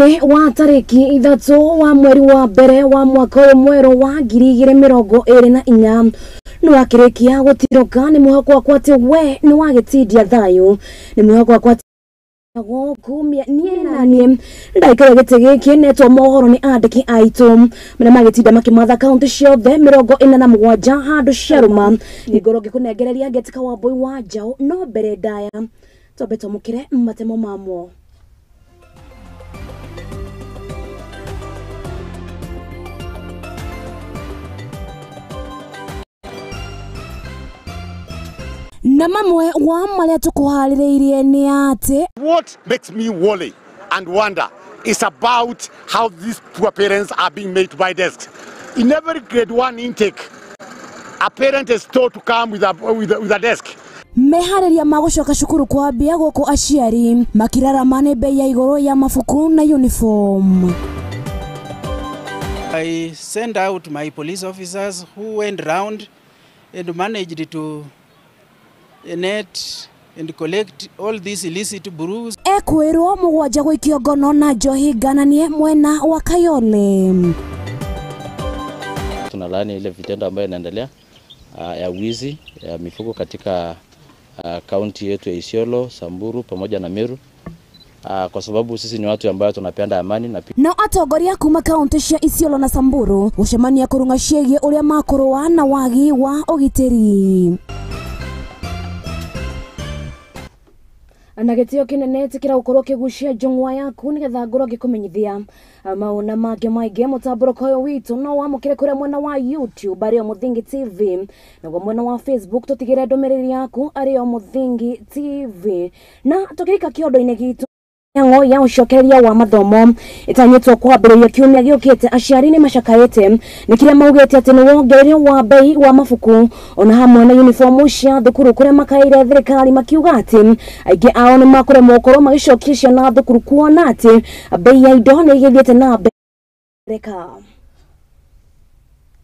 Muthenya-inĩ wa tarĩki 3 wa mweri wa mbere wa mwaka ũyũ mwerũ wa 2024 nĩ wakĩrĩkia gũtirũka nĩ mwĩhoko wakwa atĩ we nĩ wagĩtindia thayũ nĩ mwĩhoko wakwa gũkumia niĩ na niĩ ndaikara gĩtĩ gĩkĩ netwo mohoro nĩ andĩki aitũ marĩa magĩtinda makĩmatha kaunti ciothe 47 handũ ciarũma nĩngorwo ngĩkũnengereria Ngetika wa Mbui wa Njaũ no mbere ndaya twambe twamũkĩre matemo mamo. Na mamwe wa marĩa tũkũharĩrĩirie nĩ atĩ what makes me worry and wonder is about how these poor parents are being made to buy desks. In every grade 1 intake, a parent is told to come with a desk. Meharĩria ma gũcoka cukuru kwambia gũkũ aciari makirarama nĩ bei ya igũrũ ya mabuku na uniform. I sent out my police officers who went round and managed to net and collect all these illicit brews. Ekwirwo mũgwanja gũikio ngono na njohi ngananie mwena wa Kayole. Tunalaani ile vitendo ambayo inaendelea ya wizi ya mifugo katika kaunti yetu ya Isiolo, Samburu pamoja na Meru. Kwa sababu sisi ni watu ambao tunapenda amani na na atongoria kuma kaunti cia Isiolo na Samburu gucemania kurunga ciĩgiĩ ũrĩa makũrũa na wagi wa ũgitĩri. Na gĩtĩo kĩnene ĩtĩkĩra gũkorwo ũkĩgucia njũng'wa yaku nĩgetha ngorwo ngĩkũmenyithia maũna mangĩ maingĩ mũtambũrũko ũyũ witũ no wamũkĩre kũrĩa mwena wa YouTube arĩo Mũthingi TV, naguo mwena wa Facebook tũtigĩre ndũmĩrĩri yaku arĩo Mũthingi TV. Na tũkĩrika kĩondo-inĩ gitũ ng'o ya ũcokereria wa mathomo ĩtanyĩtwo kwambĩrĩria kiumia gĩũkĩte aciari nĩ macakaĩte nĩ kĩrĩa maugĩte atĩ nĩ wongereria wa bei wa mabuku ona hamwe na uniform cia thukuru kũrĩa makaĩire thirikari makiuga atĩ aingĩ ao nĩ makũremwo gũkorwo magĩcokia ciana thukuru kuona atĩ bei ya indo nĩ ĩgĩthiĩte na mbere.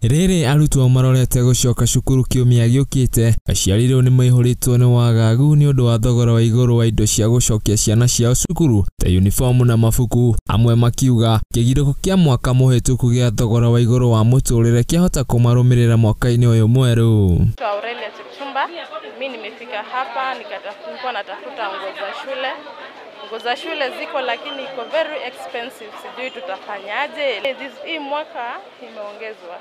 Rĩrĩ arutwo marorete gũcoka cukuru kiumia gĩũkĩte aciari rĩu nĩ maihũrĩtwo nĩ wagagu nĩ ũndũ wa thogora wa igũrũ wa indo cia gũcokia ciana ciao cukuru ta uniform na mabuku, amwe makiuga kĩgirĩko kĩa mwaka mũhĩtũku gĩa thogora wa igũrũ wa mũtũrĩre kĩahota kũmarũmĩrĩra mwaka-inĩ ũyũ mwerũ. Aurelia Chipchumba, mimi nimefika hapa nikatafuta natafuta nguo za shule. Nguo za shule ziko lakini iko very expensive, sijui tutafanyaje. Hii mwaka imeongezwa.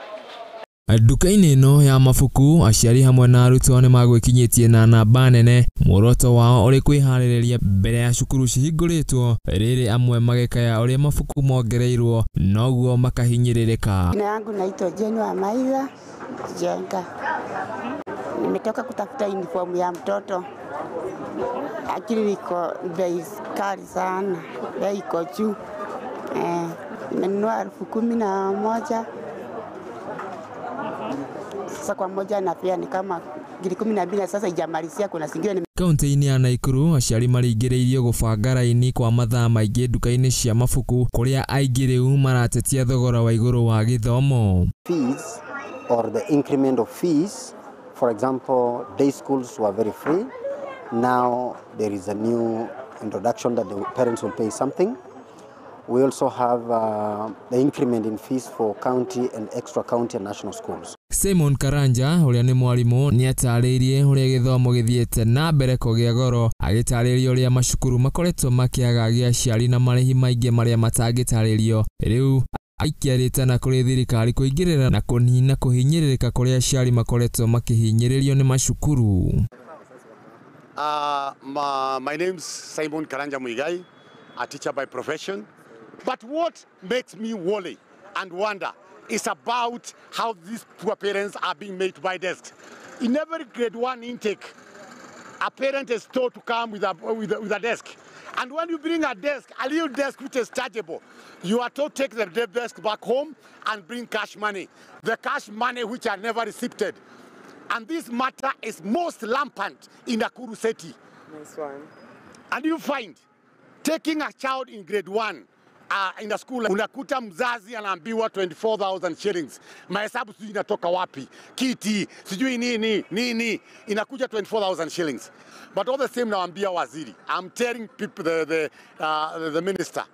Nduka-inĩ ĩno ya mabuku aciari hamwe na arutwo nĩ magwĩkinyĩtie na namba nene muoroto wao ũrĩ kwĩharĩrĩria mbere ya cukuru cihingũrĩtwo rĩrĩ amwe magĩkaya ũrĩa mabuku mongereirwo noguo makahinyĩrĩrĩka. Jina yangu naitwa Jane wa Maitha Jenga. Nimetoka kutafuta uniform ya mtoto lakini iko bei kali sana, bei iko juu. Nimenunua 11,000. Sasa kwa moja na pia ni kama 12,000 sasa ijamalizia kuna zingine. Kaunti-inĩ ya Nakuru aciari maringĩrĩirio gũbanga raini kwa mathaa maingĩ nduka-inĩ cia mabuku kũrĩa aingĩ rĩu maratetia thogora wa igũrũ wa gĩthomo. Fees or the increment of fees, for example, day schools were very free. Now there is a new introduction that the parents will pay something. We also have the increment in fees for county and extra county and national schools. Simon Karanja ũrĩa nĩ mwarimũ nĩ atarĩirie ũrĩa gĩthomo gĩthiĩte na mbere kũgĩa goro agĩtarĩria ũrĩa macukuru makoretwo makĩagagia aciari na marĩhi maingĩ marĩa matangĩtarĩrio rĩu aikia na kũrĩ thirikari kũingĩrĩra na kũnina kũhinyĩrĩrĩka kũrĩa aciari makoretwo makĩhinyĩrĩrio nĩ macukuru. My name's Simon Karanja Muigai, a teacher by profession. But what makes me worry and wonder is about how these poor parents are being made to buy desks. In every grade 1 intake, a parent is told to come with a desk. And when you bring a desk, a little desk which is chargeable, you are told to take the desk back home and bring cash money. The cash money which are never received. And this matter is most rampant in Nakuru City. Nice one. And you find taking a child in grade 1 in the school, unakuta mzazi anaambiwa 24,000 shillings. Mahesabu sijui inatoka wapi, kiti sijui nini nini, inakuja 24,000 shillings. But all the same, naambia waziri, I'm telling people, the minister,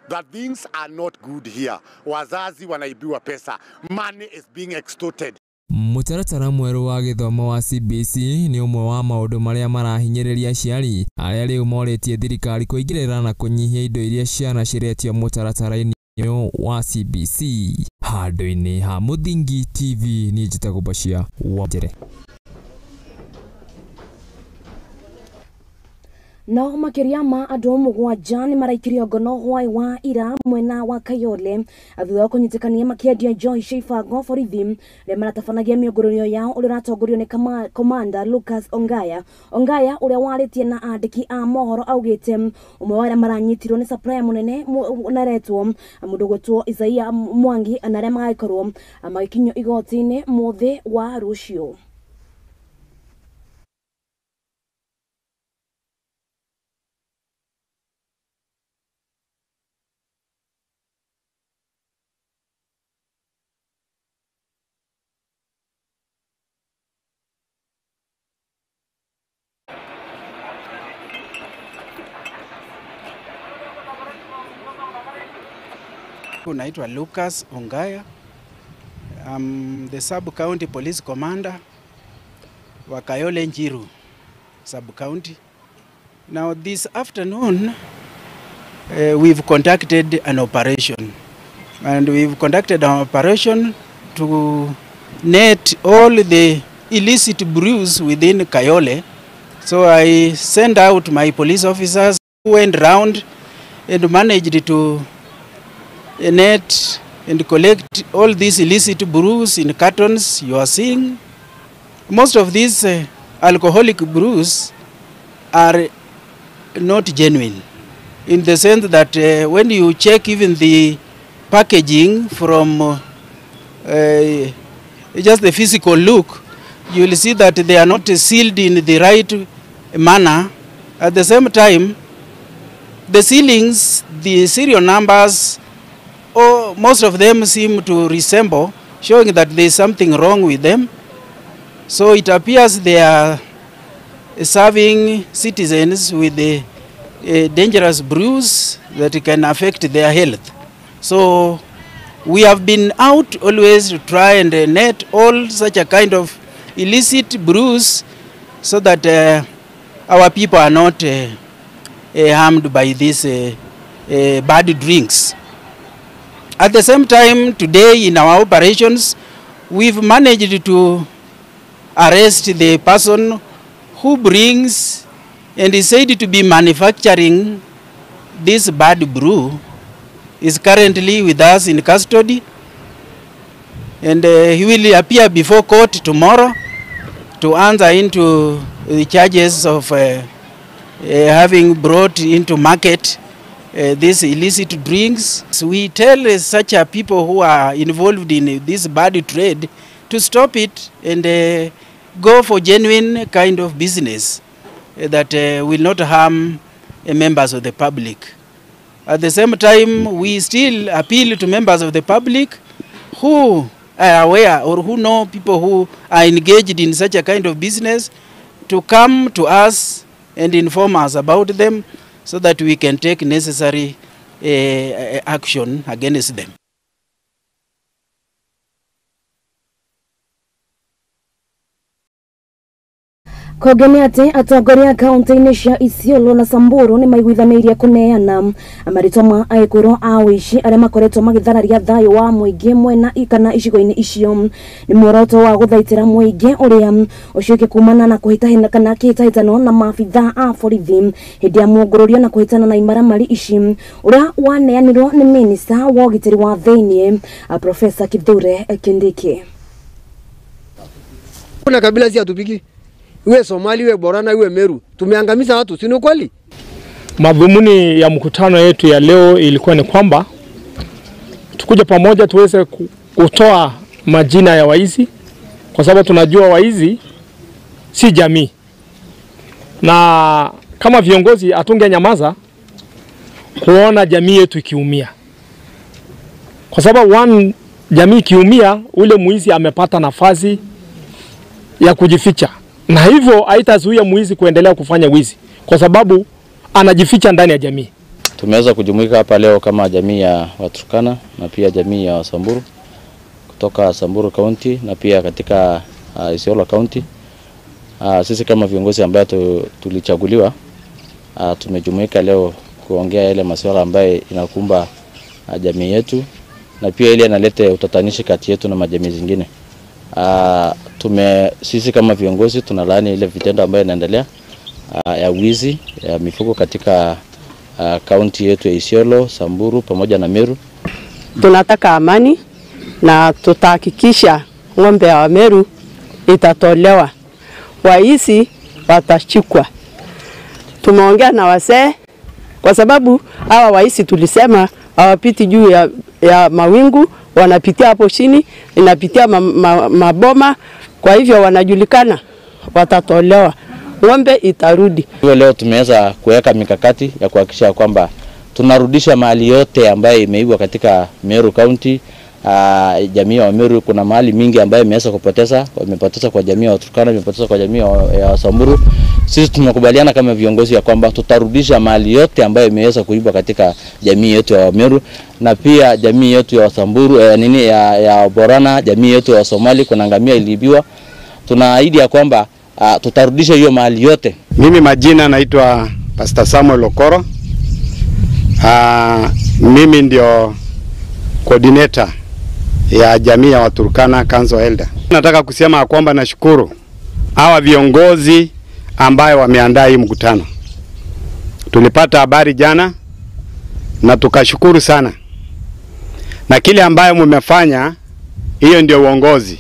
that things are not good here. Wazazi wanaibiwa pesa. Money is being extorted. Mũtaratara mwerũ wa gĩthomo wa CBC nĩ ũmwe wa maũndũ marĩa marahinyĩrĩria aciari arĩa rĩu morĩtie thirikari kũingĩrĩra na kũnyihia indo iria ciana ciretio mũtaratara-inĩ wa CBC. Handũ-inĩ ha Mũthingi TV niĩ njĩtagwo Bashir Wanjere. No makiria ma andu mugwanja ni maraikirio ngono hwai wa ira mwena wa Kayole thutha wa kunyitikania makiendia njohi cia ibango borithi aria maratabanagia miungurunio yao uria uratongorio ni Commander Lucas Ongaya. Ongaya uria waritie na andiki a mohoro augite umwe wa aria maranyitirwo ni supplier munene unaretwo mundu gwitwo Isaia Mwangi na aria magakorwo magikinyio igoti-ini muthi wa rucio. Naitwa Lucas Ongaya. I'm the sub-county police commander wa Kayole Njiru sub-county. Now this afternoon we've conducted an operation, and we've conducted an operation to net all the illicit brews within Kayole. So I sent out my police officers who went round and managed to net and collect all these illicit brews in cartons you are seeing. Most of these alcoholic brews are not genuine, in the sense that when you check even the packaging from just the physical look, you will see that they are not sealed in the right manner. At the same time, the sealings, the serial numbers, oh, most of them seem to resemble, showing that there is something wrong with them. So it appears they are serving citizens with the dangerous brews that can affect their health. So we have been out always to try and net all such a kind of illicit brews so that our people are not harmed by these bad drinks. At the same time, today in our operations, we've managed to arrest the person who brings and is said to be manufacturing this bad brew. Is currently with us in custody, and he will appear before court tomorrow to answer into the charges of having brought into market these illicit drinks. So we tell such a people who are involved in this bad trade to stop it and go for genuine kind of business that will not harm members of the public. At the same time, we still appeal to members of the public who are aware or who know people who are engaged in such a kind of business to come to us and inform us about them so that we can take necessary action against them. Kogene ati atongoria kaunti-inĩ cia Isiolo na Samburu nĩ maiguithanĩirie kũneana marĩtwa ma aĩkũĩrwo a ũici arĩa makoretwo magĩthararia thayũ wa mũingĩ mwena kana icigo-inĩ icio. Nĩ muoroto wa gũthaitĩra mũingĩ ũrĩa ũcio kumana na kũhĩtahĩtana kana kĩhĩtahĩtano na maabithaa a borithi hĩndĩ ya mũngũrũrio na kũhĩtana na imaramari ici ũrĩa waneanirwo nĩ minista wa ũgitĩri wa thĩinĩ Profesa Kithure Kindiki. Kuna kabila si hatupiki, iwe Somali, iwe Borana, iwe Meru, tumeangamiza watu, si ni kweli? Madhumuni ya mkutano yetu ya leo ilikuwa ni kwamba tukuja pamoja tuweze kutoa majina ya waizi, kwa sababu tunajua waizi si jamii, na kama viongozi hatungenyamaza kuona jamii yetu ikiumia, kwa sababu jamii ikiumia, ule mwizi amepata nafasi ya kujificha, na hivyo haitazuia mwizi kuendelea kufanya wizi kwa sababu anajificha ndani ya jamii. Tumeweza kujumuika hapa leo kama jamii ya Waturkana na pia jamii ya Samburu kutoka Samburu County na pia katika Isiolo County. Sisi kama viongozi ambao tulichaguliwa tumejumuika leo kuongea yale masuala ambayo inakumba jamii yetu na pia ile inaleta utatanishi kati yetu na majamii zingine. Sisi kama viongozi tunalaani ile vitendo ambayo inaendelea ya wizi ya mifugo katika kaunti yetu ya Isiolo, Samburu pamoja na Meru. Tunataka amani na tutahakikisha ng'ombe ya Meru itatolewa, waisi watashikwa. Tumeongea na wasee kwa sababu hawa waisi tulisema hawapiti juu ya mawingu, wanapitia hapo chini, inapitia maboma, kwa hivyo wanajulikana, watatolewa, ng'ombe itarudi. Leo tumeweza kuweka mikakati ya kuhakikisha kwamba tunarudisha mali yote ambayo imeibwa katika Meru County. Jamii ya Meru kuna mali mingi ambayo imeweza kupoteza, wamepoteza kwa jamii ya Turkana, wamepoteza kwa jamii ya Samburu. Sisi tumekubaliana kama viongozi ya kwamba tutarudisha mali yote ambayo imeweza kuibwa katika jamii yetu ya Meru na pia jamii yetu ya Samburu, ya Borana, jamii yetu ya Somali kuna ngamia iliibiwa. Tunaahidi ya kwamba tutarudisha hiyo mali yote. Mimi majina naitwa Pastor Samuel Okoro. Mimi ndio coordinator ya jamii ya Waturkana Council Elder. Nataka kusema kwamba nashukuru hawa viongozi ambayo wameandaa hii mkutano. Tulipata habari jana na tukashukuru sana. Na kile ambayo mmefanya, hiyo ndio uongozi.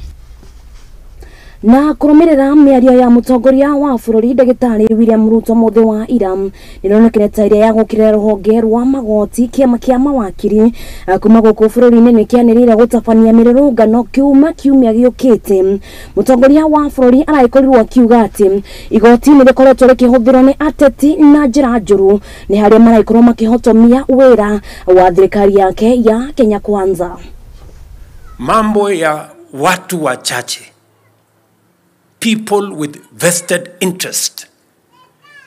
Na kurumirira miario ya mutongoria wa bururi Ndagitari William Ruto muthi wa ira nironekire ta iria ya gukirira ruhonge rwa magoti kiama kia mawakiri kuma guku bururi-ini nikianirire gutabania mirurungano kiumia giukite. Mutongoria wa bururi aragikorirwo akiuga ati igoti ni rikoretwo rikihuthirwo ni ateti na njira njuru ni haria maraikorwo makihotomia wira wa thirikari yake ya Kenya Kwanza. Mambo ya watu wachache, people with vested interest,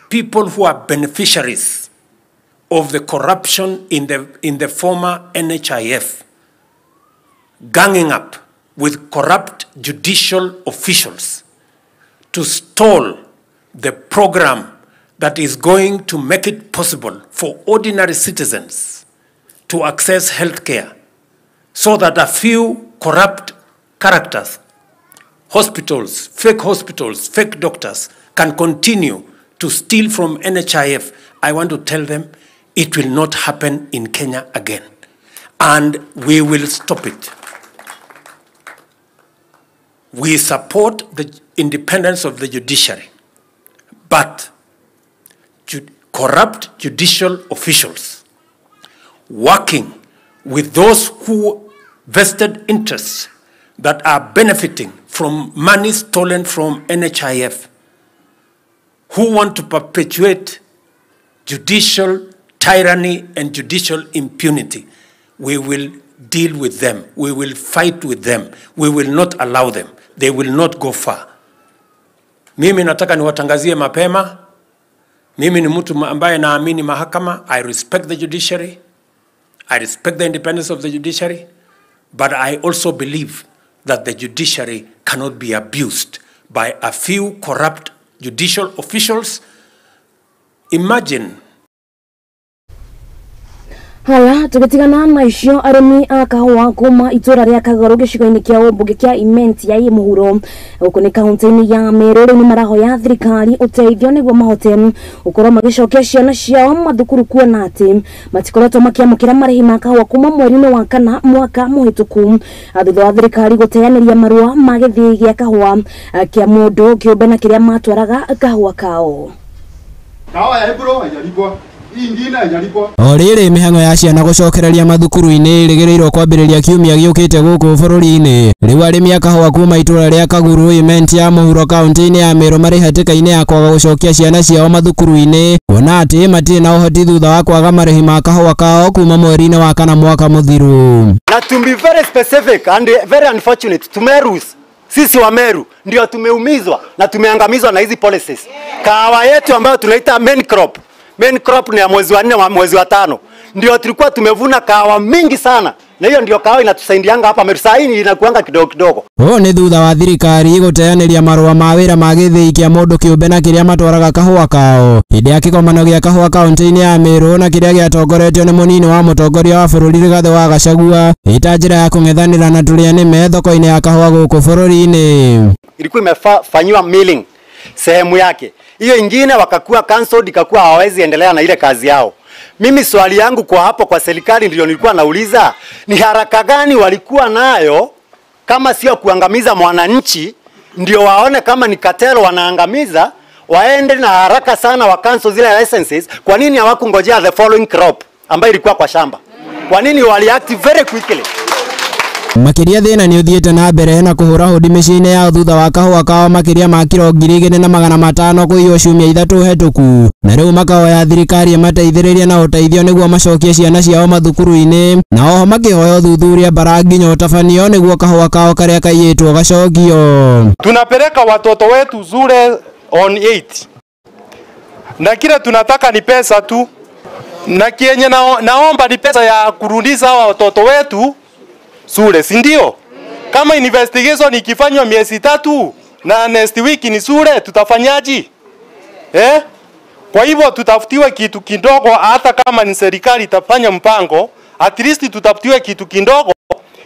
people who are beneficiaries of the corruption in the former NHIF, ganging up with corrupt judicial officials to stall the program that is going to make it possible for ordinary citizens to access healthcare, so that a few corrupt characters, hospitals, fake doctors can continue to steal from NHIF. I want to tell them it will not happen in Kenya again. And we will stop it. We support the independence of the judiciary, but corrupt judicial officials working with those who vested interests that are benefiting from money stolen from NHIF, who want to perpetuate judicial tyranny and judicial impunity, we will deal with them. We will fight with them. We will not allow them. They will not go far. Mimi nataka niwatangazie mapema. Mimi ni mtu ambaye naamini mahakama. I respect the judiciary. I respect the independence of the judiciary. But I also believe that the judiciary cannot be abused by a few corrupt judicial officials. Imagine. Haya, tugitigana na icio arimi a kahua kuma itura ria Kagaru gicigo-ini kia ubunge kia Imenti ya Muhuro guku ni kaunti-ini ya Meru. Riu ni marahoya thirikari uteithio niguo mahote gukorwo magicokia ciana ciao mathukuru kuona ati matikoretwo makiamukira marihi ma kahua kuma mweri-ini wa kana mwaka muhituku thutha wa thirikari guteaniria marua ma githii gia kahua kia mundu kiumbe na kiria matwaraga kahua kao. Kahawa ya Ebro haijalipwa. O rĩrĩ mĩhang'o ya ciana gũcokereria mathukuru-inĩ ĩrĩgĩrĩirwo kwambĩrĩria kiumia gĩũkĩte gũkũ bũrũri-inĩ. Rĩu arĩmi a kahũa kuma itũra rĩa Kaguru Imenti ya Mũhuro kaunti-inĩ ya Meru marĩ hatĩka-inĩ ya kwaga gũcokia ciana ciao mathukuru-inĩ kuona atĩ matirĩ na ũhoti thutha wa kwaga marĩhi ma kahũa kao kuma mweri-inĩ wa kana mwaka mũthiru. Na to be very specific and very unfortunate to Merus, sisi wa Meru ndio tumeumizwa na tumeangamizwa na hizi policies. Kahawa yetu ambayo tunaita main crop Main crop ni ya mwezi wa 4 na mwezi wa 5. Ndio tulikuwa tumevuna kahawa mingi sana. Na hiyo ndio kahawa inatusaidianga hapa Meru. Saa hii inakuanga kidogo kidogo. Ũũ nĩ thutha wa thirikari gũteanĩria marũa ma wĩra ma gĩthĩi kĩa mũndũ kĩũmbe na kĩrĩa matwaraga kahũa kao hĩndĩ ya kĩgomano gĩa kahũa kaunti-inĩ ya Meru na kĩrĩa gĩatongoretio nĩ mũnini wa mũtongoria wa bũrũri Rigathĩ wa Gachagua ĩta njĩra ya kũng'ethanĩra na tũrĩa nĩme thoko-inĩ ya kahũa gũkũ bũrũri-inĩ. Ilikuwa imefanyiwa milling sehemu yake. Hiyo ingine wakakuwa cancelled, ikakuwa hawawezi endelea na ile kazi yao. Mimi swali yangu kwa hapo kwa serikali ndio nilikuwa nauliza, ni haraka gani walikuwa nayo kama sio kuangamiza mwananchi, ndio waone kama ni katelo wanaangamiza, waende na haraka sana wa cancel zile licenses. Kwa nini hawakungojea the following crop ambayo ilikuwa kwa shamba? Kwa nini waliact very quickly? Makiria thina ni uthiite na mbere na kuhura hodi miciĩ-inĩ yao thutha wa kahũa kao makiria ma kiro 2500 kũiywo ciumia 3 hetũku na rĩu makahoya thirikari ĩmateithĩrĩrie na ũteithio nĩguo macokie ciana ciao mathukuru-inĩ na oho makĩhoya ũthuthuria bara nginya ũtabanio nĩguo kahũa kao karĩa kaiyĩtwo gacokio. Tunapeleka watoto wetu zure on 8 na kile tunataka ni pesa tu, na kienye naomba ni pesa ya kurudisha watoto wetu sule, si ndio? Kama investigation ikifanywa miezi 3 na next week ni sule, tutafanyaji? Kwa hivyo tutafutiwe kitu kidogo, hata kama ni serikali itafanya mpango, at least tutafutiwe kitu kidogo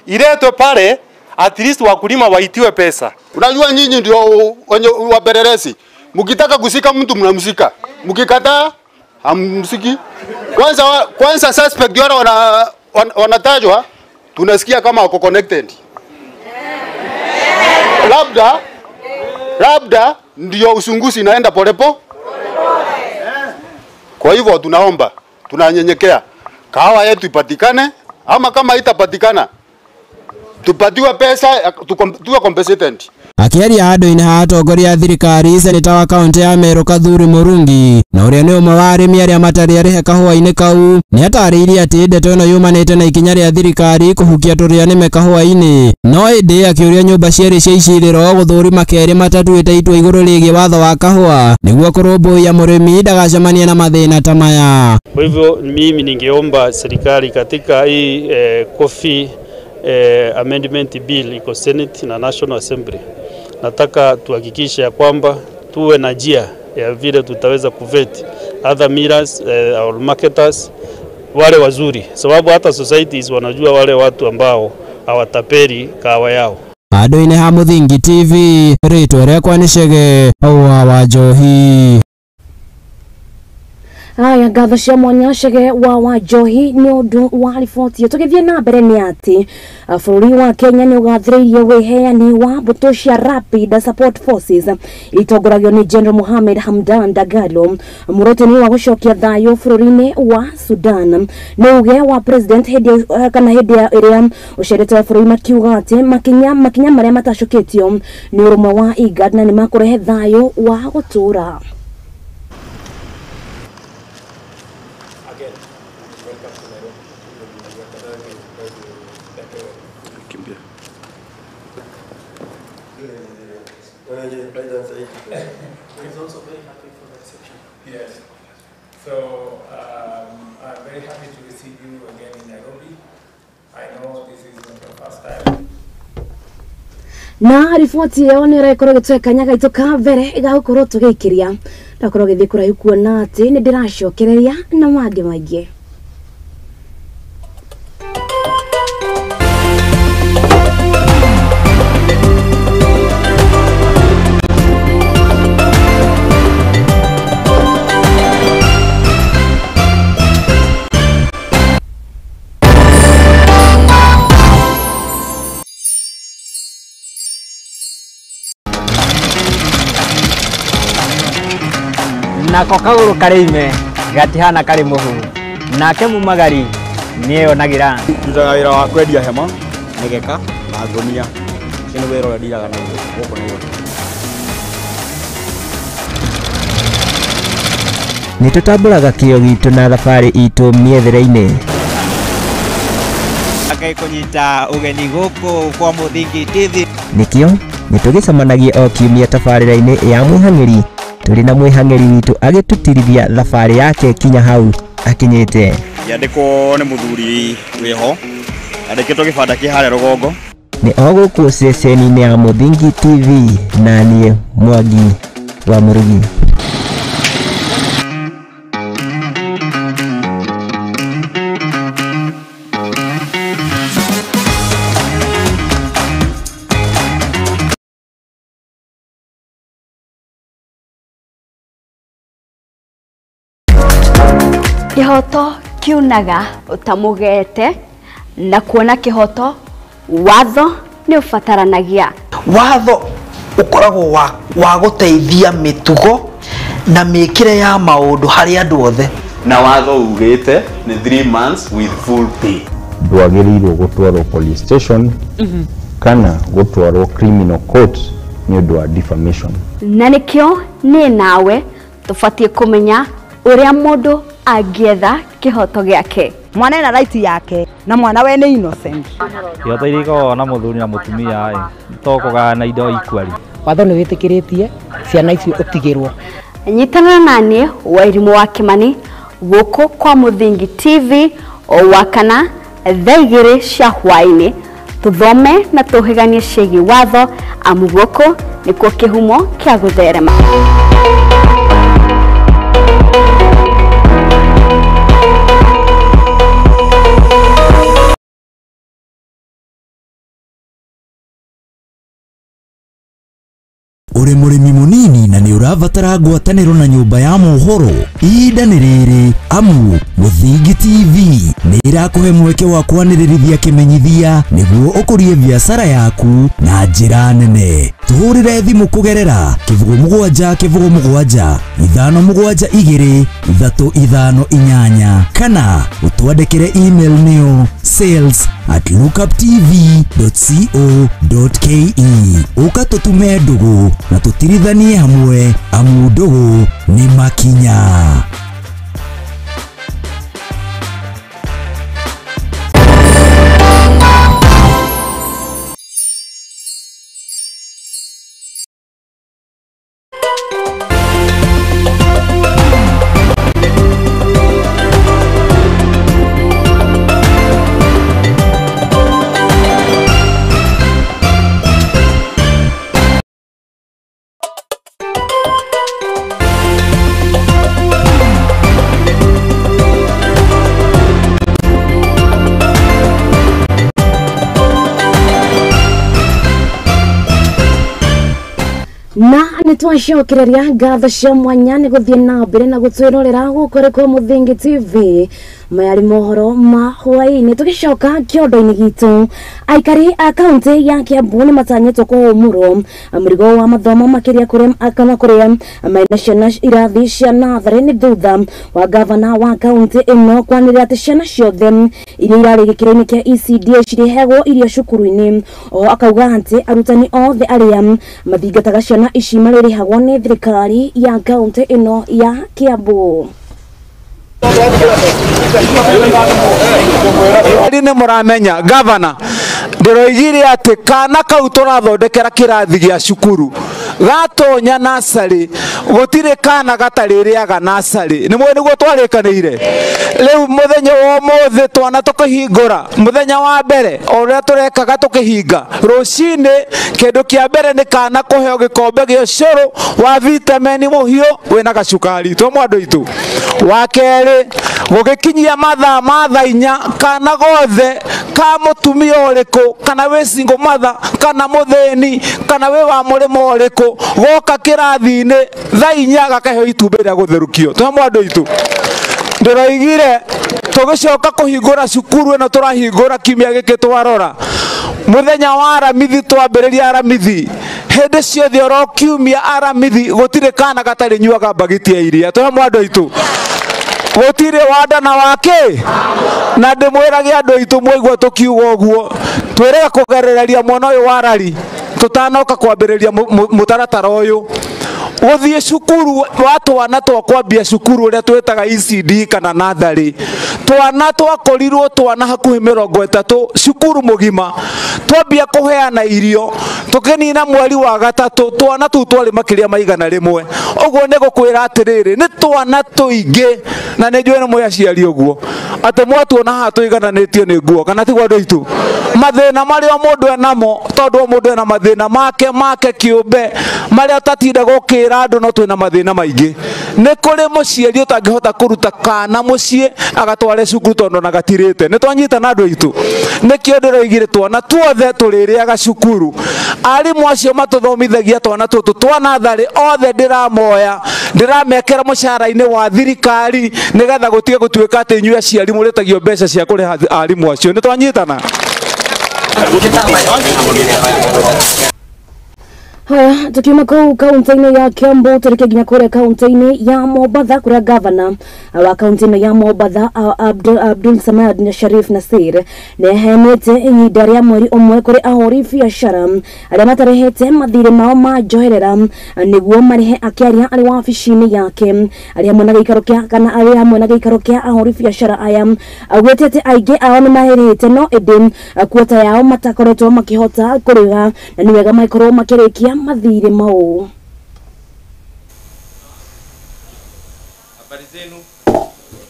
iletwe pale, at least wakulima waitiwe pesa. Unajua nyinyi ndio wenye wapelelezi. Mkitaka kushika mtu mnamshika. Mkikataa hamsiki. Kwanza suspect wale wanatajwa tunasikia kama wako connected. Labda ndio usunguzi inaenda polepo. Kwa hivyo tunaomba, tunanyenyekea, kahawa yetu ipatikane, ama kama itapatikana tupatiwe pesa, tuwe compensated. Akiaria handũ-inĩ ha atongoria a thirikari, seneta wa kaunti ya Meru Kathuri Murungi na ũrĩa nĩ ũmwe wa arĩmi arĩa matarĩ arĩhe kahũa-inĩ kau nĩatarĩirie atĩ ndeto ĩno yumanĩte na ikinya rĩa thirikari kũhukia tũrĩa nĩme kahũa-inĩ, no ĩndĩ akĩũria nyũmba cierĩ cia icirĩro gũthũrima kerĩ matatuĩte itua igũrũ rĩgiĩ watho wa kahũa nĩguo kũrũmbũiya mũrĩmi ndagacemanie na mathĩna ta maya. Kwa hivyo mimi ningeomba serikali katika hii coffee amendment bill iko Senate na National Assembly, nataka tuhakikishe ya kwamba tuwe na njia ya vile tutaweza kuvet other millers or marketers wale wazuri, sababu hata societies wanajua wale watu ambao hawatapeli kahawa yao. Handũ-inĩ ha Mũthingi TV, rĩtwa rĩakwa nĩ Chege wa Njohi. Aya, ngatho cia mwanya Chege wa Njohi nĩ ũndũ wa riboti ĩyo. Tũgĩthiĩ na mbere nĩ atĩ bũrũri wa Kenya nĩ ũgathĩrĩirie wĩheani wa mbũtũ cia Rapid Support Forces itongoragio nĩ General Mohamed Hamdan Dagalo muoroto-inĩ wa gũcokia thayũ bũrũri-inĩ wa Sudan. Nĩ uge wa president hĩndĩ kana hĩndĩ ĩrĩa ũcerete wa bũrũri makiuga atĩ makinya marĩa matacũkĩtio nĩ ũrũmwe wa IGAD na nĩ makũrehe thayũ wa gũtũũra. He's also very happy for the reception. Yes. So I'm very happy to receive you again in Nairobi. I know this is not your first time. Na riboti ĩyo nĩ ĩrakorwo ĩgĩtũhe kanya gaitũ ka mbere ga gũkorwo tũgĩikĩria ndakorwo gĩthiĩ kũraihu kuona atĩ nĩ ndĩracokereria na mangĩ maingĩ. Nako kagũrũ karĩ ime gatihana karĩ mũhu nake mumagari nĩeyonagira. Ndutaga wĩra wa kwendia hema, mĩgeka na ngũnia. Ũcio nĩ wĩra ũrĩa ndiraga naguo gũkũ Nairobi. Nĩ tũtambũraga kĩo gitũ na thabarĩ itũ mĩethere-inĩ. Ngai kũnyita ũgeni gũkũ kwa Mũthingi TV. Nĩkĩo nĩtũgĩcemanagia o kiumia tabarĩra-inĩ ya Mũhang'ĩri Tũrĩ na mwĩhang'eri witũ agĩtũtirithia thabarĩ yake kinya hau akinyĩte. Yandĩkwo nĩ mũthuri wĩho andĩkĩtwo gĩbanda kĩ harĩa rũgongo. Nĩ o gũkũ ceceni-inĩ ya Mũthingi TV na niĩ Mwangi wa Mũrugi. Kĩhoto kiunaga ũtamũgete na kuona kĩhoto watho nĩ ũbataranagia. Watho ũkoragwo wa gũteithia mĩtugo na mĩkĩre ya maũndũ harĩ andũ othe. Na watho ugĩte nĩ 3 months with full pay. Ndwagĩrĩirwo gũtwarwo police station kana gũtwarwo criminal court nĩ ũndũ wa defamation. Na nĩkĩo niĩ nawe tũbatiĩ kũmenya ũrĩa mũndũ angĩetha kĩhoto gĩake. Mwana ena right yake na mwana we nĩ innocent. Kĩhoto iria ikoragwo na mũthuri na mũtumia ĩ to kũgayana indo equally. Watho nĩ wĩtĩkĩrĩtie ciana icio ũtigĩrwo. Nyitanĩra na niĩ Wairimũ wa Kĩmani gũkũ kwa Mũthingi TV o Wakana thaa 2 cia hwaĩ-inĩ tũthome na tũhĩganie ciĩgiĩ watho amu gũkũ nĩkuo kĩhumo kĩa gũtherema. Uri mũrĩmi mũnini na nĩ ũrabatara ngwatanĩro na nyũmba ya mohoro, ihinda nĩ rĩrĩ amu Mũthingi TV nĩ ĩrakũhe mweke wa kwanĩrĩrithia kĩmenyithia nĩguo ũkũrie biacara yaku na njĩra nene. Tũhũrĩre thimũ kũgerera 07 07 572 358 kana ũtwandĩkĩre email nĩyo sales@lookuptv.co.ke. Ũka tũtume ndũgũ na tũtirithanie hamwe amu ndũgũ nĩ makinya. Na nĩ twacokereria ngatho cia mwanya nĩ gũthiĩ na mbere na gũtwĩrorera gũkũ rĩ kwa Mũthingi TV mayarĩ mohoro ma hwaĩ-inĩ. Tũgĩcoka kĩondo-inĩ gitũ, aikari a kaunti ya Kiambu nĩ matanyĩtwo kũhũmũrwo mũrigo wa mathomo makĩria kũrĩa kana kũrĩa mena ciana irathi cia natharĩ nĩ thutha wa gavana wa kaunti ĩno kwanĩrĩra atĩ ciana ciothe iria irarĩ gĩkĩro-inĩ kĩa ECD cirĩheagwo irio cukuru-inĩ. O akauga atĩ arutani othe arĩa mathingataga ciana ici marĩrĩhagwo nĩ thirikari ya kaunti ĩno ya Kiambu. Nĩ mũramenya gavana ndĩroigire atĩ kana kau tũrathondekera kĩrathi gĩa cukuru gatonya nasarĩ gũtirĩ kana gatarĩrĩaga nasarĩ. Nĩ mũĩ nĩguo twarĩkanĩire. Rĩu mũthenya wa ũmũthĩ twana tũkĩhingũra mũthenya wa mbere o ũrĩa tũrekaga tũkĩhinga rũcinĩ, kĩndũ kĩa mbere nĩ kana kũheo gĩkombe gĩa ũcũrũ wa vitamini mũhiũ wĩna gacukari twĩ andũ aitũ. Wa kerĩ gũgĩkinyia mathaa ma thaa 4 kana gothe ka mũtumia ũrĩkũ kana wĩ single mother kana mũthĩni kana wĩ wa mũrĩmo ũrĩkũ goka kĩrathi-inĩ thaa 4 gakaheo itumbĩ rĩa gũtherũkio twĩ andũ aitũ. Ndĩroigire tũgĩcoka kũhingũra cukuru ĩno tũrahingũra kiumia gĩkĩ twarora mũthenya wa Aramithi twambĩrĩria Aramithi hĩndĩ ciothe oro kiumia Aramithi gũtirĩ kana gatarĩ nyuaga mbagiti ya iria twĩ andũ aitũ. Gũtirĩ wanda na wake na ndĩmwĩrage andũ aitũ mwaigua tũkiuga ũguo twĩrega kũgerereria mwana ũyũ wa rari tũtanoka kwambĩrĩria mũtaratara ũyũ gũthiĩ cukuru wa twana twa kwambia cukuru ũrĩa twĩtaga ECD kana natharĩ. Twana twakorirwo twana hakuhi 30 cukuru mugima twambia kuheana irio tukinina mweri wa gatatu twana tu twari makiria ma 100. Uguo ni gukwira atiriri ni twana tuingi na ni njui ni mwi aciari uguo ati mwatuona haha tuigananitio ni nguo kana tiguo andu aitu. Mathina maria mundu enamo tondu mundu ena mathina make make kiumbe maria utatinda gukira andu no twina mathina maingi. Ni kuri muciari utangihota kuruta kana mucii agatware cukuru tondu na gatirite. Ni twanyitana andu aitu. Nikio ndiroigire twana tuothe tuririaga cukuru. Arimu acio matuthomithagia twana tutu twa nathari othe ndiramoya ndiramekera mucara-ini wa thirikari nigetha gutige gutuika ati inyuĩ aciari mũrĩtagio mbeca cia kũrĩha arimũ acio. Nĩ twanyitana. Haya, tukiuma kuu kaunti-inĩ ya Kiambu tuelekee nginya kũrĩa kaunti-inĩ ya Mombatha kũrĩa gavana wa kaunti-inĩ ya Mombatha Abdul Samad na Sharif Nasir nĩ aheanĩte ihinda rĩa mweri ũmwe kũrĩ ahũri biacara arĩa matarĩhĩte mathirĩ mao ma njoherera nĩguo marĩhe, akĩaria arĩ wabici-inĩ yake arĩ hamwe na gĩikaro kĩa kana arĩ hamwe na gĩikaro kĩa ahũri biacara aya. Augĩte atĩ aingĩ ao nĩ marĩhĩte no ĩndĩ kuota yao matakoretwo makĩhota kũrĩha na nĩ wega makorwo makĩrĩkia mathirĩ mau.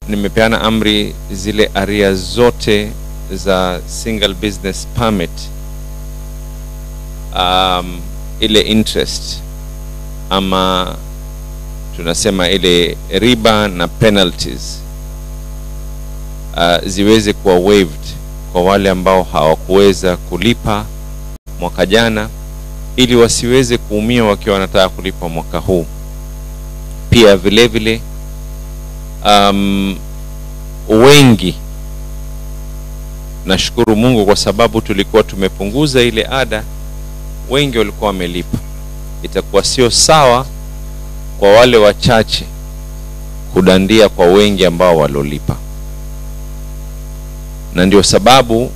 Nimepeana amri zile area zote za single business permit, ile interest ama tunasema ile riba na penalties ziweze kuwa waived kwa wale ambao hawakuweza kulipa mwaka jana, ili wasiweze kuumia wakiwa wanataka kulipa mwaka huu. Pia vile vile wengi, nashukuru Mungu kwa sababu tulikuwa tumepunguza ile ada, wengi walikuwa wamelipa. Itakuwa sio sawa kwa wale wachache kudandia kwa wengi ambao walolipa, na ndio sababu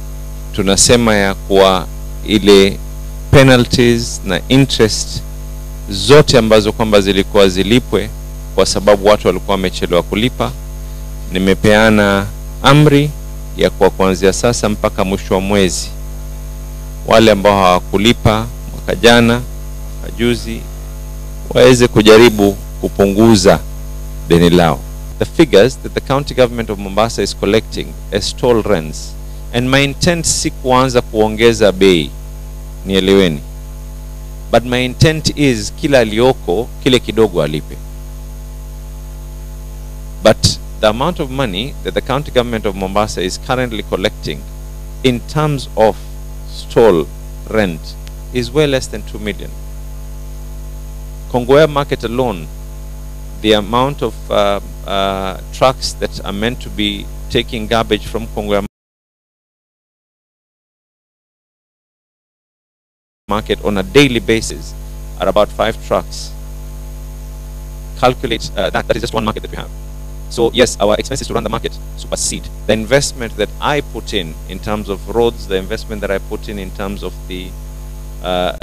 tunasema ya kuwa ile penalties na interest zote ambazo kwamba zilikuwa zilipwe kwa sababu watu walikuwa wamechelewa kulipa, nimepeana amri ya kuwa kuanzia sasa mpaka mwisho wa mwezi wale ambao hawakulipa mwaka jana, mwaka juzi, waweze kujaribu kupunguza deni lao. The figures that the county government of Mombasa is collecting as toll rents, and my intent si kuanza kuongeza bei, nieleweni, but my intent is kila alioko kile kidogo alipe. But the amount of money that the county government of Mombasa is currently collecting in terms of stall rent is way less than 2 million. Kongowea market alone, the amount of trucks that are meant to be taking garbage from Kongowea market on a daily basis are about 5 trucks. Calculate that is just one market that we have. So yes, our expenses to run the market supersede the investment that I put in terms of roads, the investment that I put in terms of the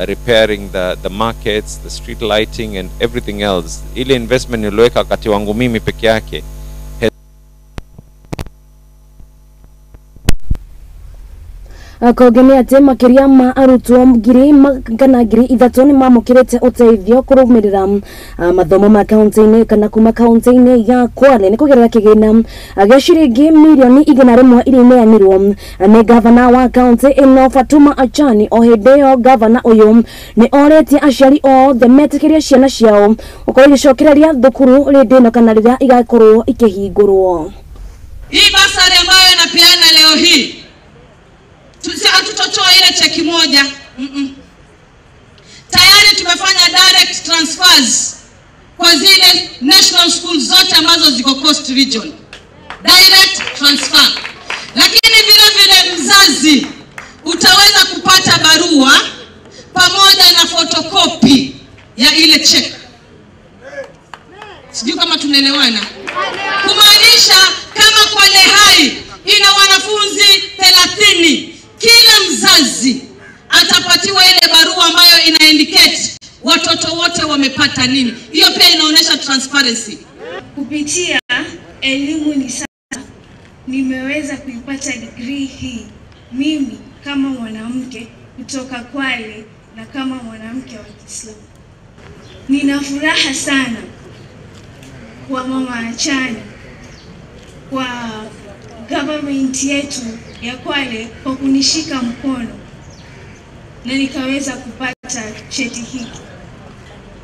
repairing the markets, the street lighting and everything else. Ile investment niliweka wakati wangu mimi peke yake. Kũngenia atĩ makĩria ma arutwo 3,000 nĩ mamũkĩrĩte ũteithio kũrũmĩrĩra mathomo ma kaunti-inĩ kana kuma kaunti-inĩ ya Kwale nĩ kũgerera kĩgĩna gĩa ciringi mirioni 100 iria ineanirwo nĩ gavana wa kaunti ĩno Fatuma Achani. O hĩndĩ ĩyo gavana ũyũ nĩ orĩtie aciari othe metĩkĩrie ciana ciao gũkorwo igĩcokereria thukuru rĩndĩ ĩno kana rĩrĩa igakorwo ikĩhingũrwo. Hii basari ambayo napeana leo hii, hatutotoa ile cheki moja. Tayari tumefanya direct transfers kwa zile national schools zote ambazo ziko Coast Region. Direct transfer. Lakini vile vile mzazi utaweza kupata barua pamoja na photocopy ya ile check. Sijui kama tunaelewana. Kumaanisha kama Kwale High ina wanafunzi 30, kila mzazi atapatiwa ile barua ambayo ina indicate watoto wote wamepata nini. Hiyo pia inaonyesha transparency. Kupitia Elimu ni Sasa, nimeweza kuipata degree hii mimi kama mwanamke kutoka Kwale na kama mwanamke wa Kiislamu. Nina furaha sana kwa Mama Achani, kwa government yetu ya Kwale kwa kunishika mkono na nikaweza kupata cheti hiki.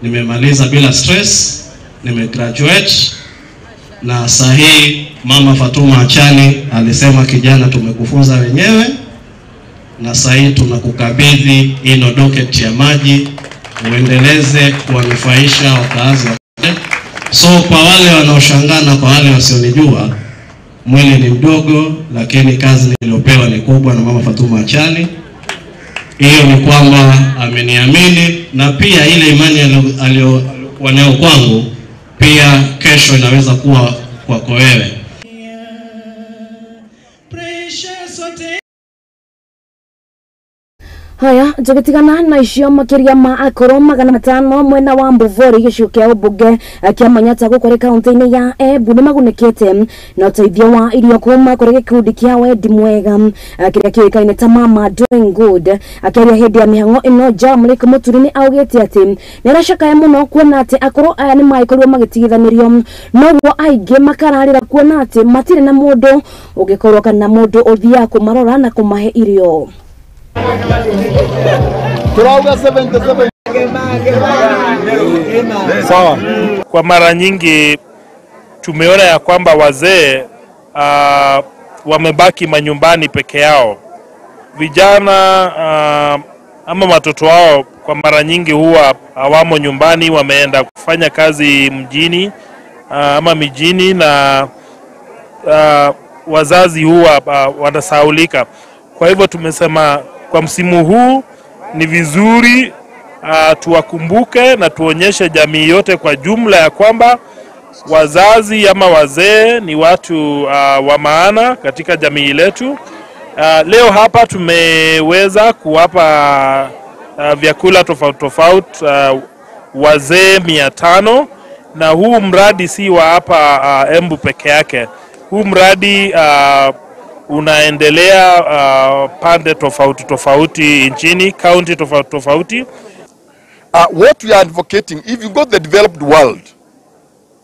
Nimemaliza bila stress, nimegraduate na sahihi. Mama Fatuma Achani alisema kijana, tumekufunza wenyewe na sahihi tunakukabidhi ino docket ya maji uendeleze kuwanufaisha wakaazi. So kwa wale wanaoshangaa na kwa wale wasionijua, mwili ni mdogo lakini kazi niliyopewa ni kubwa na Mama Fatuma Achani. Hiyo ni kwamba ameniamini, na pia ile imani aliyokuwa nayo kwangu pia kesho inaweza kuwa kwako wewe. Haya, tugitigana na icio makiria ma akoro 500 mwena wa Mbuvori gĩcigo kĩa ũmbunge kĩa Manyatta gũkũ kũrĩ kaunti-inĩ ya Embu nĩ magunĩkĩte na ũteithio wa irio kuma kũrĩ gĩkundi kĩa Wendi Mwega kĩrĩa kĩũĩkaine ta Mama Doing Good. Akĩaria hĩndĩ ya mĩhang'o ĩno, Jamlik Mũturi nĩ augĩte atĩ nĩ aracakaya mũno kuona atĩ akoro aya nĩ magĩkorirwo magĩtigithanĩrio, noguo aingĩ makararĩra kuona atĩ matirĩ na mũndũ ũngĩkorwo kana mũndũ ũthiaga kũmarora na kũmahe irio. Sawa. Kwa mara nyingi tumeona ya kwamba wazee wamebaki manyumbani peke yao. Vijana ama watoto wao kwa mara nyingi huwa hawamo nyumbani, wameenda kufanya kazi mjini ama mijini, na wazazi huwa wanasahaulika. Kwa hivyo tumesema kwa msimu huu ni vizuri tuwakumbuke na tuonyeshe jamii yote kwa jumla ya kwamba wazazi ama wazee ni watu wa maana katika jamii letu. Leo hapa tumeweza kuwapa vyakula tofauti tofauti wazee 500, na huu mradi si wa hapa Embu peke yake. Huu mradi unaendelea pande tofauti tofauti nchini, county tofauti tofauti. What we are advocating, if you go to the developed world,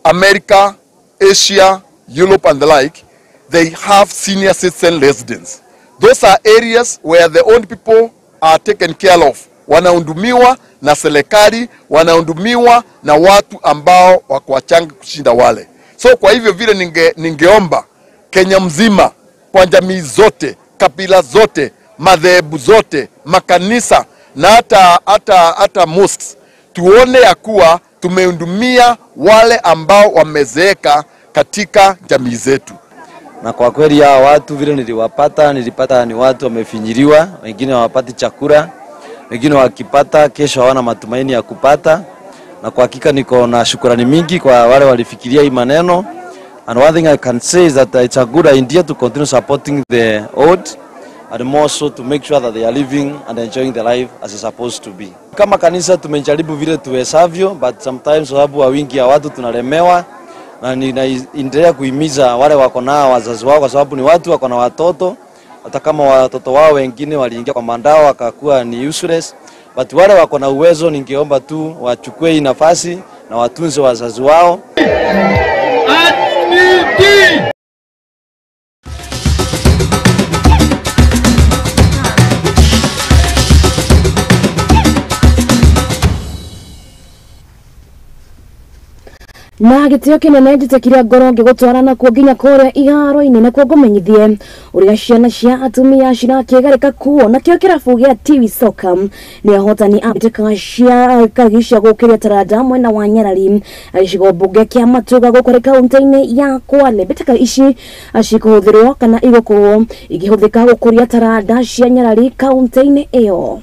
America, Asia, Europe and the like, they have senior citizen residents. Those are areas where the old people are taken care of. Wanahudumiwa na serikali, wanahudumiwa na watu ambao wako wachanga kushinda wale. So kwa hivyo vile ningeomba Kenya mzima, kwa jamii zote, kabila zote, madhehebu zote, makanisa na hata mosques, tuone ya kuwa tumehudumia wale ambao wamezeeka katika jamii zetu. Na kwa kweli hao watu vile nilipata ni watu wamefinyiliwa, wengine hawapati chakula, wengine wakipata kesho hawana matumaini ya kupata. Na kwa hakika niko na shukrani mingi kwa wale walifikiria hii maneno. And one thing I can say is that it's a good idea to continue supporting the old and more so to make sure that they are living and enjoying the life as it's supposed to be. Kama kanisa tumejaribu vile tuwezavyo, but sometimes sababu wa wingi ya watu tunalemewa, na ninaendelea kuhimiza wale wako nao wazazi wao, kwa sababu ni watu wako na watoto, hata kama watoto wao wengine waliingia kwa mandao wakakuwa ni useless, but wale wako na uwezo ningeomba tu wachukue hii nafasi na watunze wazazi wao. Na gĩtĩo kĩnene njĩtĩkirie ngoro ngĩgũtwara nakuo nginya kũrĩa iharo-inĩ nakuo ngũmenyithie ũrĩa ciana cia atumia cirakĩgarĩka kuo. Nakĩo kĩrabu gĩa Tiwi Soka nĩ ahotani a mbĩtĩka cia kagi cia gũkĩria taranda mwena wa Nyarari gĩcigo mbunge kĩa Matuga gũkũ kaunti-inĩ ya Kwale. Mbĩtĩka ici cikũhũthĩrwo kana igũkorwo ikĩhũthĩka gũkũria taranda cia Nyarari kaunti-inĩ ĩyo.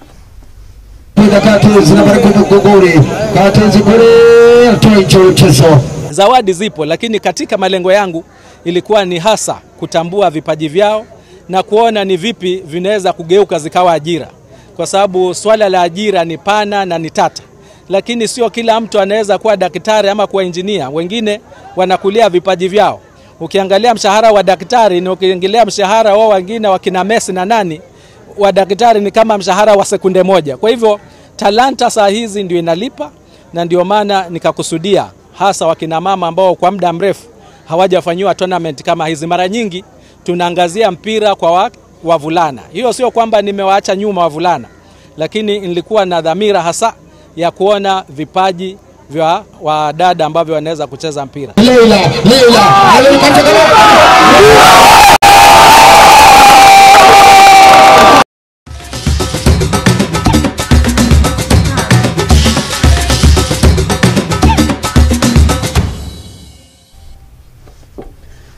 Zawadi zipo, lakini katika malengo yangu ilikuwa ni hasa kutambua vipaji vyao na kuona ni vipi vinaweza kugeuka zikawa ajira, kwa sababu swala la ajira ni pana na ni tata, lakini sio kila mtu anaweza kuwa daktari ama kuwa engineer. Wengine wanakulia vipaji vyao. Ukiangalia mshahara wa daktari na ukiangalia mshahara wao wengine wakina Messi na nani, wa daktari ni kama mshahara wa sekunde moja. Kwa hivyo talanta saa hizi ndio inalipa, na ndio maana nikakusudia hasa wakina mama ambao kwa muda mrefu hawajafanyiwa tournament kama hizi. Mara nyingi tunaangazia mpira kwa wavulana. Hiyo sio kwamba nimewaacha nyuma wavulana, lakini nilikuwa na dhamira hasa ya kuona vipaji vya wadada ambavyo wanaweza kucheza mpira. Leila, Leila,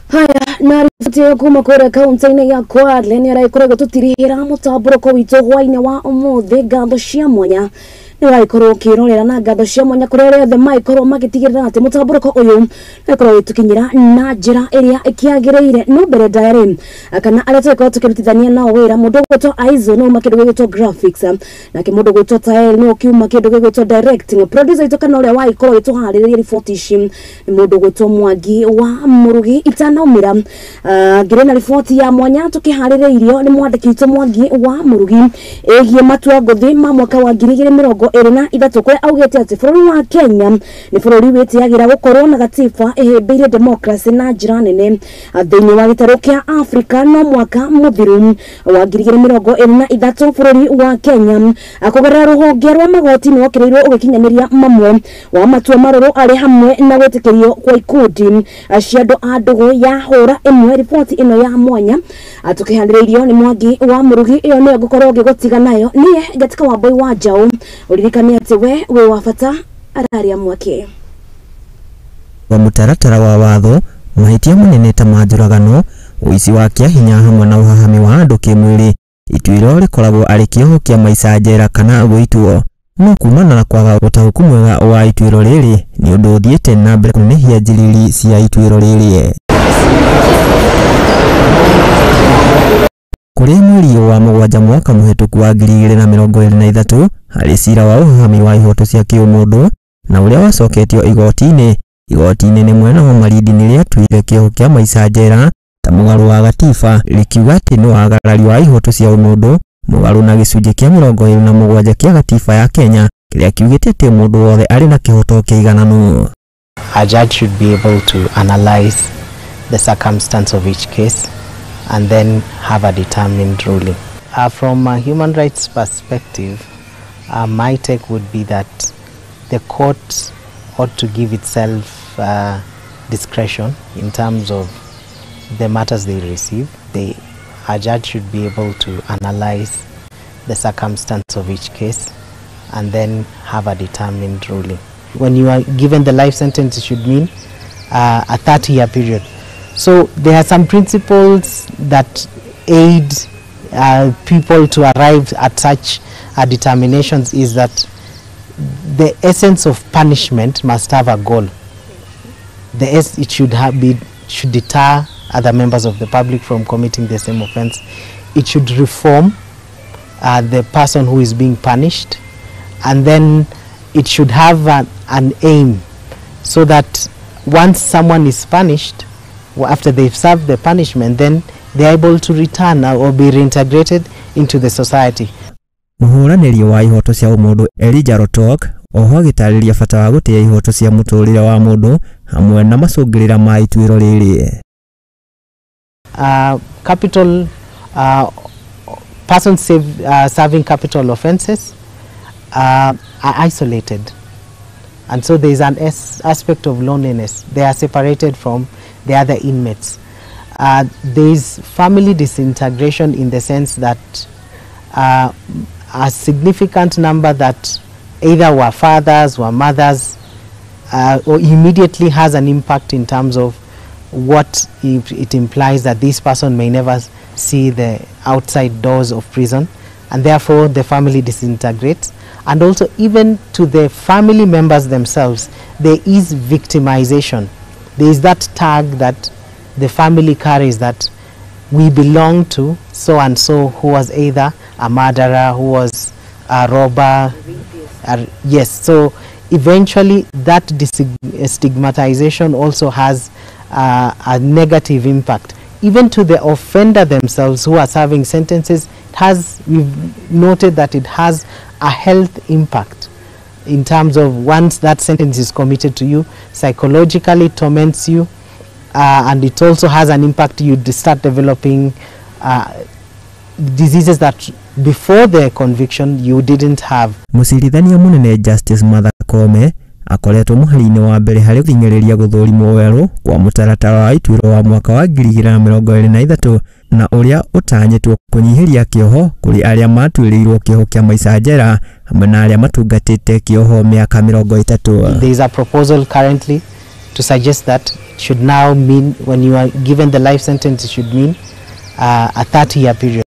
Haya, na riboti ĩyo kuma kũrĩa kaunti-inĩ ya Kwale nĩ aragĩkorwo ĩgĩtũtirihĩra mũtambũrũko witũ hwaĩ-inĩ wa ũmũthĩ. Ngatho cia mwanya nĩ ũragĩkorwo ũkĩrorera, na ngatho cia mwanya kũrĩ arĩa othe magĩkorwo magĩtigĩrĩra atĩ mũtambũrũko ũyũ nĩũkorwo ũgĩtũkinyĩra na njĩra ĩrĩa ĩkĩagĩrĩire. No mbere ndaya rĩ, kana arĩa tũgĩkorwo tũkĩrutithania nao wĩra, mũndũ ũgwĩtwo Aizo nĩ uma kĩndũ gĩgwĩtwo graphics, nake mũndũ ũgwĩtwo Tael nĩ ũkiuma kĩndũ gĩgwĩtwo directing. Producer witũ kana ũrĩa wagĩkorwo agĩtũharĩrĩria riboti ici nĩ mũndũ ũgwĩtwo Mwangi wa Mũrugi. Itanaumĩra ngĩrĩ na riboti ya mwanya tũkĩharĩrĩirio nĩ mwandĩki witũ Mwangi wa Mũrugi ĩgiĩ matua ngũthi ma mwaka wa 2023, kũrĩa augĩte atĩ bũrũri wa Kenya nĩ bũrũri wĩtĩagĩra gũkorwo na gatiba ĩhĩmbĩirie democracy na njĩra nene thĩinĩ wa gĩtarũ kĩa Afrika. No mwaka mũthiru wa 2023 bũrũri wa Kenya kũgerera rũhonge rwa magoti nĩ wokĩrĩirwo ũgĩkinyanĩria mamwe wa matua marũrũ arĩ hamwe na gwĩtĩkĩrio kwa ikundi cia andũ a ndũgũ ya hũra ĩmwe. Riboti ĩno ya mwanya tũkĩharĩrĩirio nĩ Mwangi wa Mũrugi, ĩyo nĩyo ngũkorwo ngĩgũtiga nayo niĩ Ngatika wa Mbui wa Njaũ. Ũririkane atĩ we wĩ wa bata araria mwake wa mũtaratara wa watho, mahĩtia manene ta ma njũragano, ũici wa kĩahinya hamwe na ũhahami wa andũ kĩmwĩrĩ, ituĩro rĩkoragwo arĩ kĩoho kĩa maica njera kana gũitwo. No kumana na kwaga ũtaũku mwega wa ituĩro rĩrĩ nĩ ũndũ ũthiĩte na mbere kũnenehia njiriri cia ituĩro rĩrĩ. Kũrĩ mweri wa 7 mwaka mũhĩtũku wa 2023 harĩ cira wa ũhahami wa ihoto cia kĩũmũndũ na ũrĩa wacoketio igoti-inĩ nĩ mwena wa Malindi nĩ rĩatuire kĩoho kĩa maica njera ta mũgarũ wa gatiba rĩkiuga atĩ nĩ wagarari wa ihoto cia ũmũndũ, mũgarũ na gĩcunjĩ kĩa 27 kĩa gatiba ya Kenya kĩrĩa kiugĩte atĩ mũndũ wothe arĩ na kĩhoto kĩigananu. A judge should be able to analyze the circumstance of each case and then have a determined ruling. From a human rights perspective, my take would be that the court ought to give itself discretion in terms of the matters they receive. A judge should be able to analyze the circumstance of each case and then have a determined ruling. When you are given the life sentence, it should mean a 30-year period. So there are some principles that aid people to arrive at such determinations, is that the essence of punishment must have a goal. It should deter other members of the public from committing the same offense. It should reform the person who is being punished, and then it should have an aim, so that once someone is punished, after they've served the punishment, then they're able to return or be reintegrated into the society. Mũhũranĩri wa ihoto cia ũmũndũ Elijah Rotok oho agĩtarĩria bata wa gũtĩĩa ihoto cia mũtũrĩre wa mũndũ hamwe na macũngĩrĩra ma ituĩro rĩrĩ. Capital persons serving capital offenses are isolated, and so there is an aspect of loneliness. They are separated from the other inmates. There is family disintegration in the sense that a significant number that either were fathers or mothers or immediately has an impact in terms of what it implies that this person may never see the outside doors of prison, and therefore the family disintegrates. And also even to the family members themselves, there is victimization. There is that tag that the family carries that we belong to so and so who was either a murderer, who was a robber. Yes, so eventually that stigmatization also has a negative impact. Even to the offender themselves who are serving sentences, we've noted that it has a health impact in terms of once that sentence is committed to you, psychologically torments you, and it also has an impact. You start developing diseases that before the conviction you didn't have. Mũcirithania mũnene Justice Martha Koome akoretwo mũhari-inĩ wa mbere harĩ gũthing'ĩrĩria gũthũrimwo werũ kwa mũtaratara wa ituĩro wa mwaka wa 2023 na ũrĩa ũtanyĩtwo kũnyihĩria kĩoho kũrĩ arĩa matuĩrĩirwo kĩoho kĩa maica njera hamwe na arĩa matungatĩte kĩoho mĩaka 30. There is a proposal currently to suggest that it should now mean when you are given the life sentence, it should mean a 30-year period.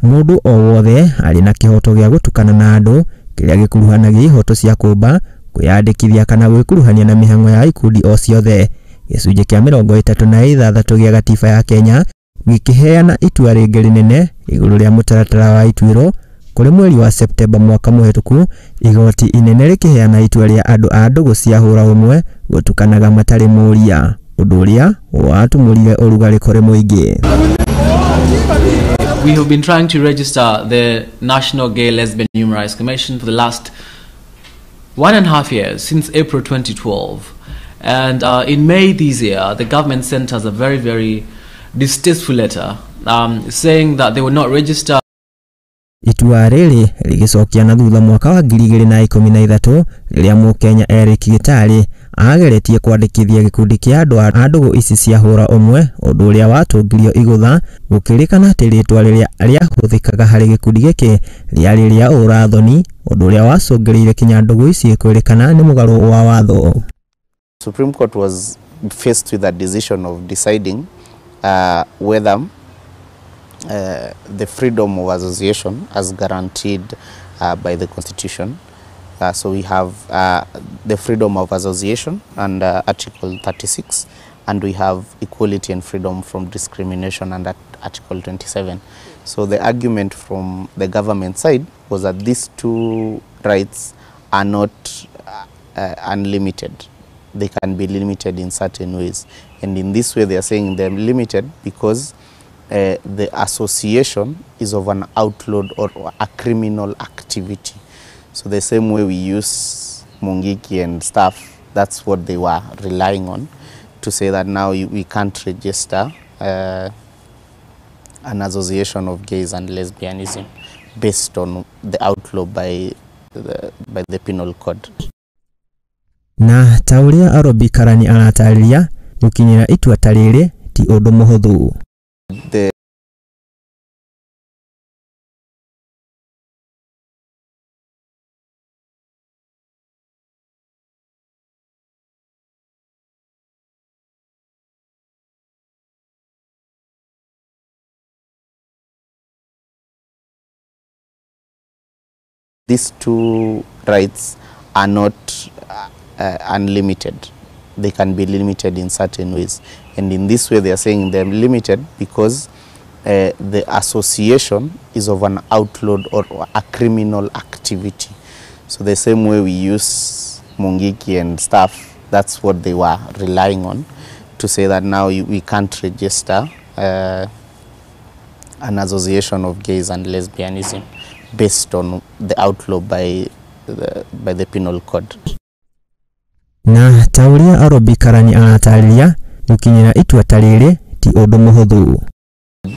Mũndũ o wothe arĩ na kĩhoto gĩa gũtukana na andũ kĩrĩa gĩkuruhanagia ihoto cia kũmba, kwĩyandĩkithia kana gwĩkuruhania na mĩhang'o ya ikundi o ciothe. Gĩcunjĩ kĩa 36 gĩa gatiba ya Kenya gĩkĩheana itua rĩngĩ rĩnene igũrũ rĩa mũtaratara wa ituĩro kũrĩ mweri wa Septemba mwaka mũhĩtũku, igoti inene rĩkĩheana itua rĩa andũ a ndũgũ cia hũra ũmwe gũtukanaga matarĩ mũria, ũndũ ũrĩa watumũrire ũrugarĩ kũrĩ mũingĩ. We have been trying to register the National Gay Lesbian Human Rights Commission for the last 1.5 years, since April 2012. And in May this year, the government sent us a very, very distasteful letter saying that they will not register. Itua rĩrĩ rĩgĩcokia na thutha mwaka wa 2013 rĩrĩa Mũkenya Eric Gitari ageretie kwandĩkithia gĩkundi kĩa andũ a ndũgũ ici cia hũra ũmwe, ũndũ ũrĩa watũngirio igũtha gũkĩrĩkana atĩ rĩtwa rĩrĩa rĩahũthĩkaga harĩ gĩkundi gĩkĩ rĩarĩ rĩa ũrathoni, ũndũ ũrĩa wacũngĩrĩirie kinya ndũgũ ici kwĩrĩkana nĩ mũgarũ wa watho. Supreme Court was faced with a decision of deciding whether the freedom of association as guaranteed by the Constitution. So we have the freedom of association under Article 36, and we have equality and freedom from discrimination under Article 27. So the argument from the government side was that these two rights are not unlimited. They can be limited in certain ways. And in this way they are saying they're limited because the association is of an outlawed or a criminal activity. So the same way we use Mungiki and stuff, that's what they were relying on to say that now we can't register an association of gays and lesbianism based on the outlaw by the penal code. Na ta ũrĩa Arobi Karani aratarĩria, gũkinyĩra itua ta rĩrĩ ti ũndũ mũhũthũ. These two rights are not unlimited. They can be limited in certain ways. And in this way they are saying they're limited because the association is of an outlawed or a criminal activity. So the same way we use Mungiki and stuff, that's what they were relying on to say that now we can't register an association of gays and lesbianism based on the outlaw by the penal code. Na ta ũrĩa Arobi Karani aratarĩria, gũkinyĩra itua ta rĩrĩ ti ũndũ mũhũthũ.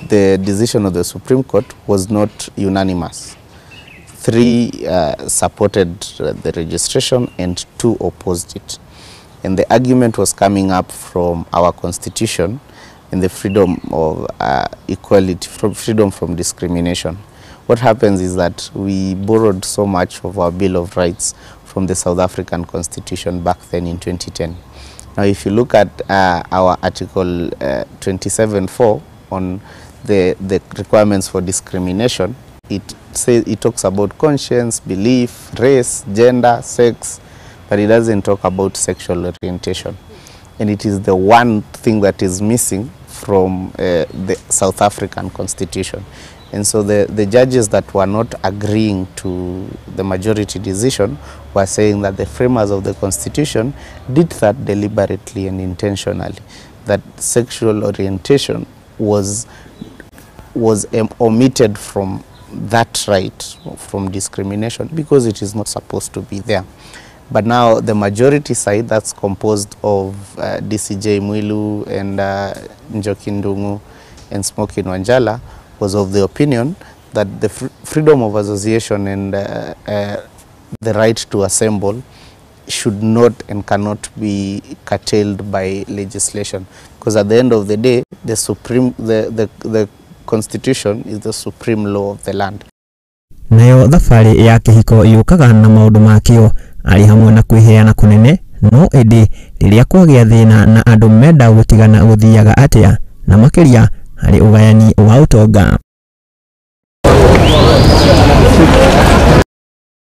The decision of the Supreme Court was not unanimous. 3 supported the registration and 2 opposed it. And the argument was coming up from our constitution and the freedom of equality, from freedom from discrimination. What happens is that we borrowed so much of our Bill of Rights from the South African Constitution back then in 2010. Now, if you look at our Article 27.4 on the requirements for discrimination, it says, it talks about conscience, belief, race, gender, sex, but it doesn't talk about sexual orientation. And it is the one thing that is missing from the South African Constitution. And so the judges that were not agreeing to the majority decision were saying that the framers of the Constitution did that deliberately and intentionally, that sexual orientation was omitted from that right, from discrimination, because it is not supposed to be there. But now the majority side, that's composed of DCJ Mwilu and Njoki Ndung'u and Smokin Wanjala, was of the opinion that the freedom of association and the right to assemble should not and cannot be curtailed by legislation, because at the end of the day, the Constitution is the supreme law of the land. Nayo thabarĩ ya kĩhiko yũkaga na maũndũ makĩo arĩ hamwe na kwĩheana kũnene, no ĩndĩ rĩrĩa kwagĩa thĩna na andũ menda gũtigana gũthiaga atĩa, na makĩria harĩ ũgayani wa ũtonga.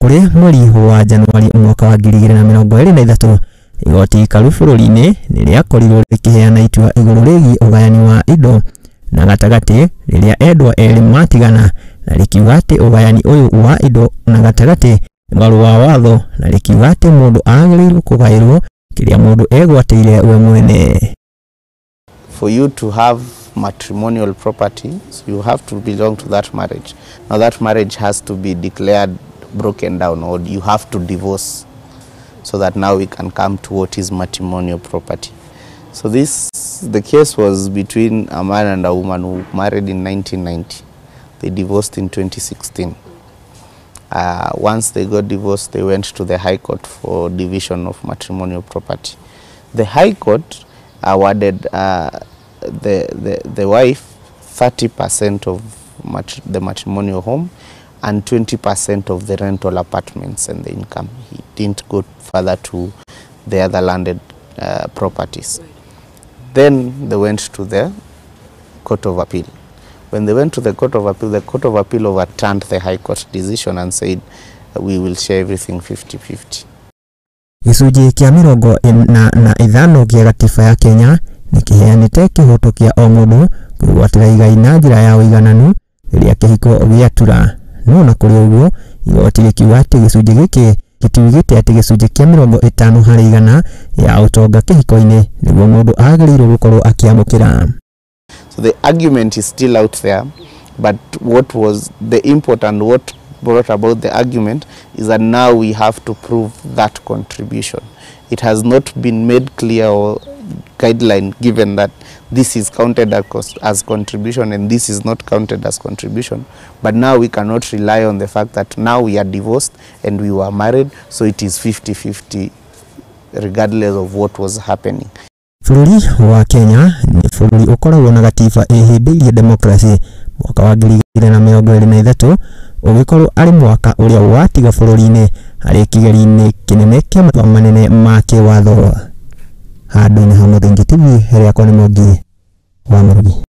Kũrĩ mweri wa Januari mwaka wa 2023, igoti ikaru bũrũri-inĩ nĩ rĩakorirwo rĩkĩheana itua igũrũ rĩgiĩ ũgayani wa indo na gatagatĩ rĩrĩa endwa erĩ matigana, na rĩkiuga atĩ ũgayani ũyũ wa indo na gatagatĩ nĩ mũgarũ wa watho, na rĩkiuga atĩ mũndũ agĩrĩirwo kũgaĩrwo kĩrĩa mũndũ egwatĩire we mwene. For you to have matrimonial property, so you have to belong to that marriage. Now that marriage has to be declared broken down, or you have to divorce, so that now we can come to what is matrimonial property. So the case was between a man and a woman who married in 1990. They divorced in 2016. Once they got divorced, they went to the High Court for division of matrimonial property. The High Court awarded the wife 30% of the matrimonial home and 20% of the rental apartments and the income. He didn't go further to the other landed properties. Then they went to the Court of Appeal. When they went to the Court of Appeal, the Court of Appeal overturned the High Court decision and said, we will share everything 50-50. Gĩcunjĩ kĩa 45 kĩa gatiba ya Kenya nĩkĩheanĩte kĩhoto kĩa o mũndũ kwĩgwatĩra igai na njĩra ya ũigananu rĩrĩa kĩhiko gĩatura. No na kũrĩ ũguo, igoti rĩkiuga atĩ gĩcunjĩ gĩkĩ gĩtiugĩte atĩ gĩcunjĩ kĩa 50 harĩ igana ya ũtonga kĩhiko-inĩ nĩguo mũndũ agĩrĩirwo gũkorwo akĩamũkĩra. So the argument is still out there, but what was the import and what brought about the argument is that now we have to prove that contribution. It has not been made clear or guideline given that this is counted as contribution and this is not counted as contribution. But now we cannot rely on the fact that now we are divorced and we were married, so it is 50-50 regardless of what was happening. Bũrũri wa Kenya nĩ bũrũri ũkoragwo na gatiba ĩhĩmbĩirie demokrasi. Mwaka wa 2023 ũgĩkorwo arĩ mwaka ũrĩa watiga bũrũri-inĩ harĩ kĩgeri-inĩ kĩnene kĩa matua manene ma kĩwatho. Handũ-inĩ ha Mũthingi TV, rĩakwa nĩ Mwangi wa Mũrugi.